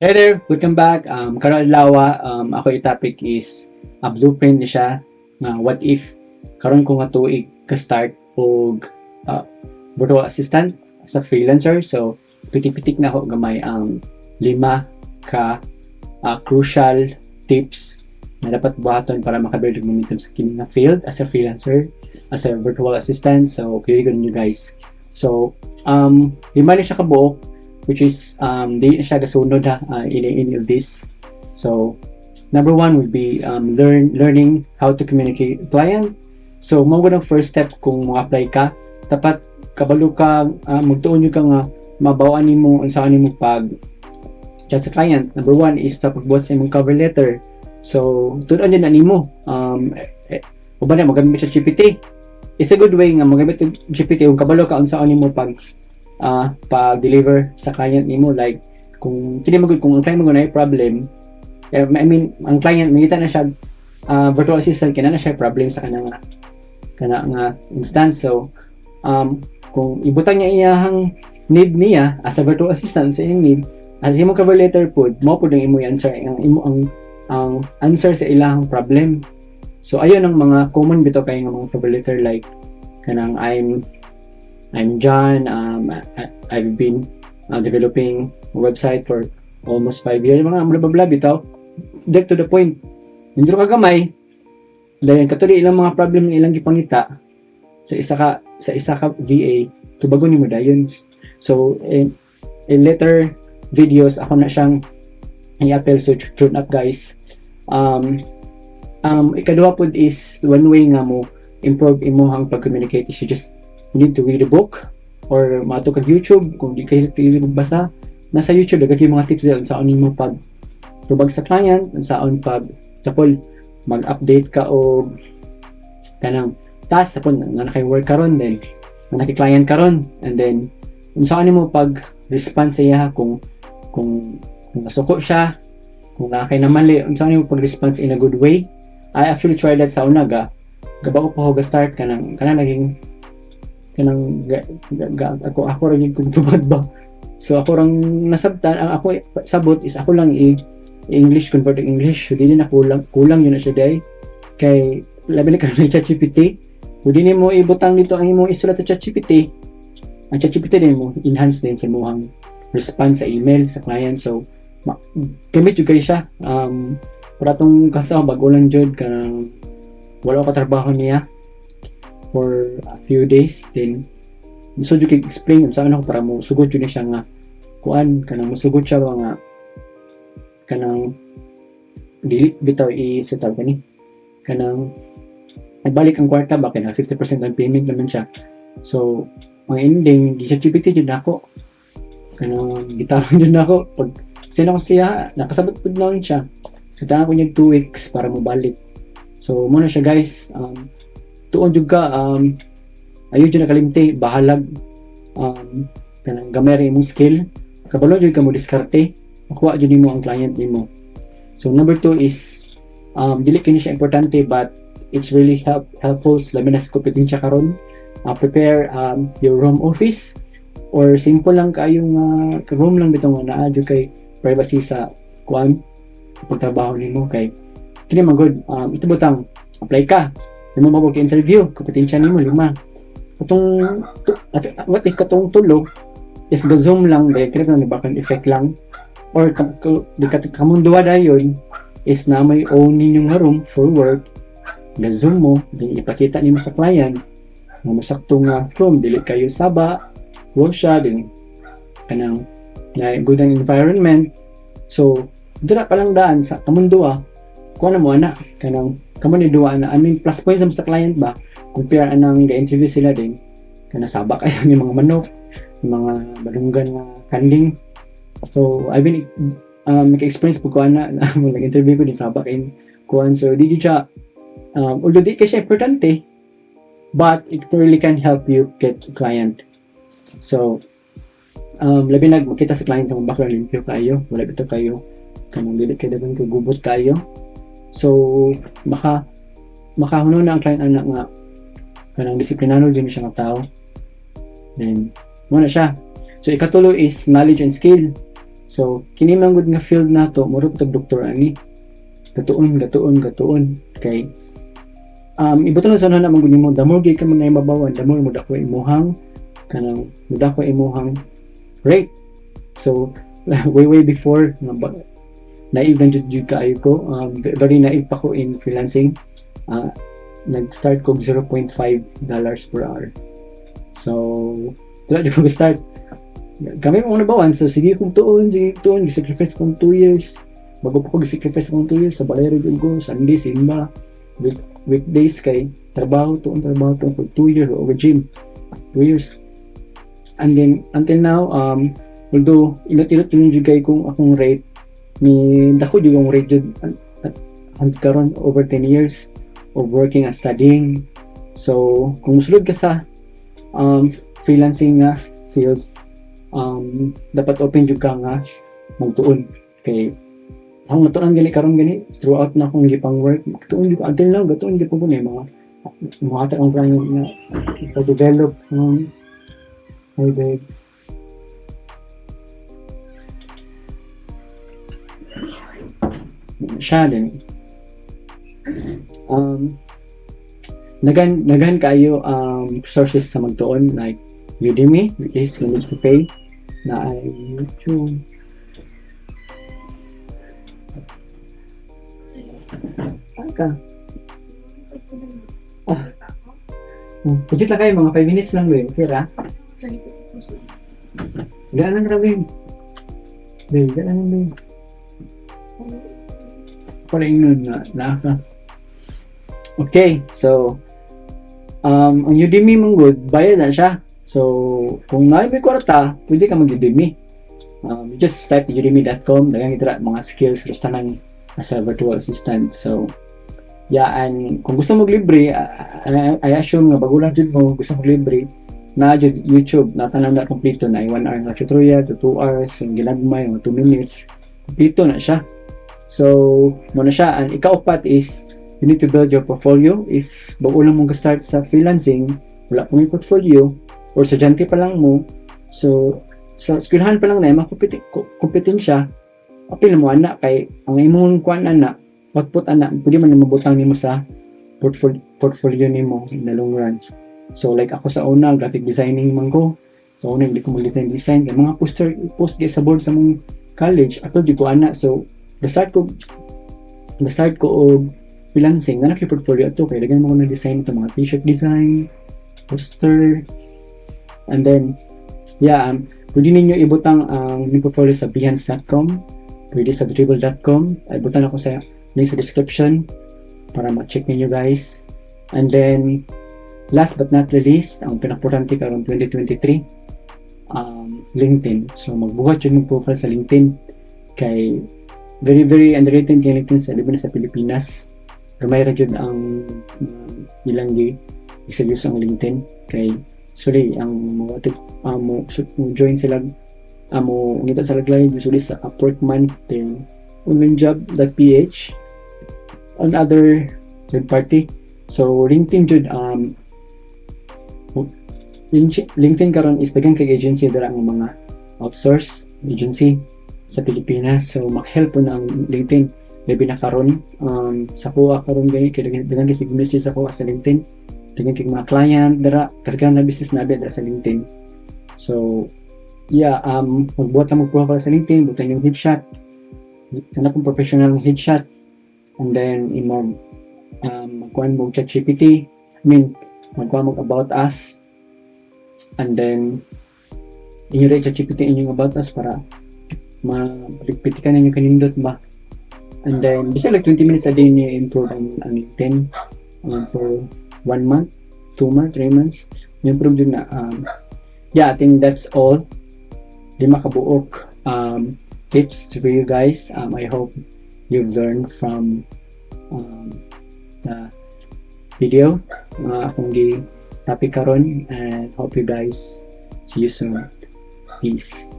Hey there, welcome back. Karon adlaw, ako i-topic is a blueprint ni siya nga what if karon ko nga tuig ka-start og virtual assistant as a freelancer. So pitik-pitik na ako gamay ang lima ka crucial tips na dapat buhaton para makabuild og momentum sa kini nga field as a freelancer, as a virtual assistant. So, kaya niyo, guys. So, lima ni siya kabuok, which is di na siya gasunod ha in any of this. So number one would be learning how to communicate with client. So mao ang first step kung mo-apply ka, dapat kabalo ka, magtuon jud ka nga mabawaan nimo unsa nimo pag chat sa client. Number one is sa pagbuhat sa imong cover letter. So tuon din na nimo. Uban na magamit sa GPT. It's a good way nga magamit og GPT kung kabalo ka unsa nimo pag pag-deliver sa client nimo, like kung kini magud, kung ang client mo na problem, eh, I mean, ang client mangita na siya virtual assistant kay naa na siya problem sa kanang kana nga instance. So kung ibutang niya iyahang need niya as a virtual assistant sa iyang need as imong cover letter pod, mao pod ang imo answer, ang imo ang answer sa ilahang problem. So ayon ang mga common bitaw kay nga mga cover letter, like kanang "I'm John. I've been developing a website for almost 5 years." Mga blah blah blah bitaw. Direct to the point. Hindi ka gamay. Dahil katuli ilang mga problem ng ilang gipangita sa isa ka VA, tubagon nimo dayon. So in later videos ako na siyang i-apply, so tune up, guys. Ikaduha pod is one way nga mo improve imong pag-communicate is you need to read a book or maadto kag YouTube. Kung di kayo magbasa, nasa YouTube daghan kay mga tips diyan unsaon nimo pag tubag sa client, unsaon pag tapol mag-update ka og kanang task sapon nga na kay work karon, then na kay client karon, and then unsaon nimo pag response sa iya kung nasuko siya, kung naa kay namali, unsaon nimo pag response in a good way. I actually tried that sa una, ga gabako pa ko ga start, kanang kanang naging kanang ga, ga, ga, ako ako ra gyud kung tubag ba. So ako rang nasabtan, ang ako sabot is ako lang i English, convert in English. So dili na kulang, kulang yun na siya day kay labi na karon ChatGPT. Kung di nimo ibutang dito ang imong isulat sa ChatGPT, ang ChatGPT din mo enhance din sa imong response sa email sa client. So gamit jud kayo siya. Para tong kasaw, bago lang jud, kanang wala ko trabaho niya for a few days, then so jud kay explain unsa ano para mo sugod jud ni siya nga kuan, kanang musugot siya ba nga kanang dili bitaw i sa tawag kani kanang nagbalik ang kwarta ba kay na 50% down payment naman siya. So ang ending, gi ChatGPT jud nako, kanang gitarong jud nako pag sino ko siya, nakasabot pud naon siya. So tagaan ko niya 2 weeks para mobalik. So mao na siya, guys. Tuon jud ka, ayo jud nakalimti, bahalag kanang gamay ra imong skill, kabalo jud ka mo diskarte, makuha jud nimo ang client nimo. So number two is dili kini siya importante but it's really helpful labi na sa kompetensya karon, prepare your home office or simple lang kayong room lang bitaw nga naa jud kay privacy sa kuan pagtrabaho nimo, kay kini man good. Ito butang apply ka, lima mo interview, kompetensya nimo lima katong what if katong tulo is the Zoom lang dahil kini na background effect lang, or di ka kamong duwa dayon is na may own ninyong nga room for work, ga Zoom mo, then ipakita nimo sa client nga masakto nga room, dili kayo saba wo siya din, kanang na good ang environment. So dira pa lang daan sa kamong duwa, kuha na mo ana, kanang kamo ni duwa na, I mean, plus points naman sa client ba, compare anang ga-interview sila din kana saba kayo ni mga manok, ni mga balunggan nga kanding. So I've been naka-experience po ko ana na nag-interview ko din, saba kay kuan. So di jud siya, although di kay siya importante, but it really can help you get a client. So labi nag makita sa client ang background, limpyo kayo, wala bitaw kayo kanang dili kay dagan kay gubot kayo. So makahuno na ang client ana nga kanang disiplinado din siya nga tao. Then mao na siya. So ikatulo is knowledge and skill. So kini man gud nga field nato, murag tag doktor ani. Gatuon, gatuon, gatuon kay ibuto na sa na man gud nimo, the more gyud ka man na mabawan, the more mo dako imuhang kanang mudako imuhang rate. So way way before nga ba, naive lang jud kaayo ko, very naive pa ko in freelancing, nag-start ko $0.5 per hour. So wala jud ko start kami mo nabawan. So sige kong tuon, sige tuon, sacrifice kong 2 years bago pa ko sacrifice kong 2 years sa balay ra jud ko. Sunday simba, weekdays kay trabaho, tuon, trabaho, tuon for 2 years o gym 2 years. And then until now, although inot-inot yun jud kay kung akong rate ni dako jud ang rate jud at karon over 10 years of working and studying. So kung musulod ka sa freelancing nga fields, dapat open jud ka nga magtuon kay akong natuan gani karon gani throughout na akong gipang work, tuon jud ko until now, gatuon jud ko ni mga hatag ang client nga pa-develop. Hi babe. Siya din naghan naghan kayo sources sa magtuon like Udemy, which is you need to pay na ay YouTube. Ano ka? Ah. Legit lang kayo, mga 5 minutes lang, babe. Okay ra? Sa likod ko sa Wala lang ra, babe. Babe, wala lang, babe. Para ingnon na, naa ka. Okay, so, ang Udemy mong good, bayad na siya. So, kung naa may kwarta, pwede ka mag-Udemy. You just type udemy.com, daghang itra mga skills, basta nang as a virtual assistant. So, yeah, and kung gusto mo libre, I assume nga bago lang jud mo, gusto mo libre, na jud YouTube, natanan na kompleto na 1 hour na tutorial to 2 hours, yung ginagmay, mga 2 minutes, kompleto na siya. So, mo na siya. And ikaupat is, you need to build your portfolio. If bago lang mong start sa freelancing, wala pa may portfolio, or estudyante pa lang mo, so, sa eskwelahan pa lang na, mga kompetensya, apil mo ana kay ang imong kuan ana, output ana, pwede man mabutang nimo sa portfolio nimo in the long run. So like ako sa una, graphic designing man ko. So una hindi ko mag-design design kay mga poster post sa board sa mong college, ako di ko ana. So the start ko og freelancing, na portfolio ato kay daghan mo ko na design ito, mga t-shirt design, poster, and then yeah, pwede ninyo ibutang ang inyong portfolio sa behance.com, pwede sa dribbble.com. Ay butang ako sa link sa description para ma-check ninyo, guys. And then last but not the least, ang pinaka-importante karon 2023, LinkedIn. So magbuhat yun yung profile sa LinkedIn kay very very underrated kay LinkedIn sa labi na sa Pilipinas. Gamay ra jud ang ilang gi use ang LinkedIn kay usually ang mga mo join sila, mo ngita sa client usually sa Upwork man, then onlinejob.ph and other third party. So LinkedIn jud, LinkedIn karon is daghan kay agency dira ang mga outsource agency sa Pilipinas. So makahelp po na ang LinkedIn labi na karon sa kuha karon gani kay daghan kay sig message sa kuha sa LinkedIn, daghan kay mga client dira, kasagaran na business na dira sa LinkedIn. So yeah, magbuhat lang magkuha para sa LinkedIn, butan yung headshot kana pong professional headshot, and then imo magkuhan mo ChatGPT, I mean, magkuhan mo about us, and then inyo rin ChatGPT inyong about us para mapaligpitikan ninyo kanindot ba. And then bisa like 20 minutes a day niyo improve ang LinkedIn for one month, 2 months, 3 months, improve jud na. Yeah, I think that's all, lima kabuok tips for you guys. I hope you've learned from the video akong gi topic karon and hope you guys see you soon. Peace.